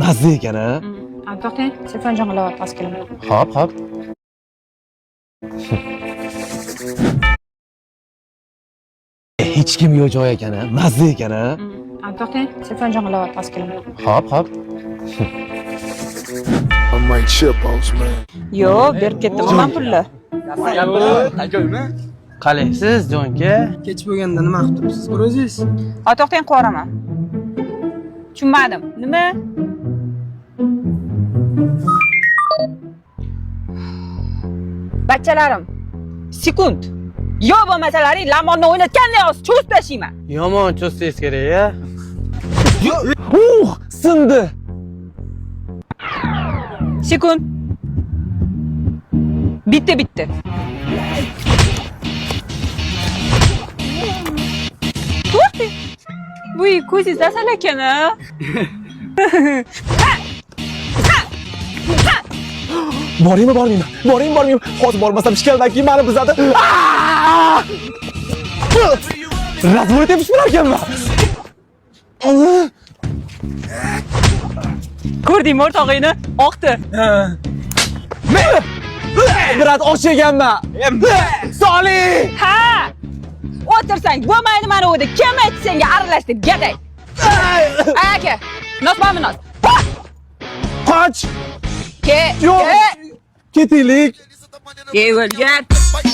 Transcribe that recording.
Mazza ekan a. To'xtang, telefon jiringlayapti, hozir kelaman. Hop, hop. Hech kim yo'q joy ekan a. Mazza ekan a. To'xtang, telefon jiringlayapti, hozir kelaman. Hop, hop. I might chip boss, man. Yo'q, berib ketdim man pulni. Qalaysiz, jonka? Kech bo'lganda nima qilib turibsiz bir o'zingiz? Ha, to'xtang, qo'yaraman. Tushunmadim. Nima? Bachalarim, sekund. Yo bo'lmasalaring lamonni o'ynatganday hozir cho'zib tashlayman. Yomon cho'zsangiz kerak, ya. Sindi. Sekund. Bitta bitta. To'xtang. Voy, ko'zingiz asal ekan a. Boraymi, bormaymi? Boraymi, bormaymi? Hozir bormasam ishkaldan keyin mani buzadi. Razvoy tepish bo'lar ekanmi? Ko'rdingmi o'rtog'ingni? Oqdi. Брат, osh yeganman. Soling! Ha! O'tirsang bo'lmaydi mana u yerda. Kim aytdi senga aralash deb, gaday. Aka, nos bormi nos? Qoch! Ke. Yo'q. Ke. Ketaylik. Ey o'lgan. Fight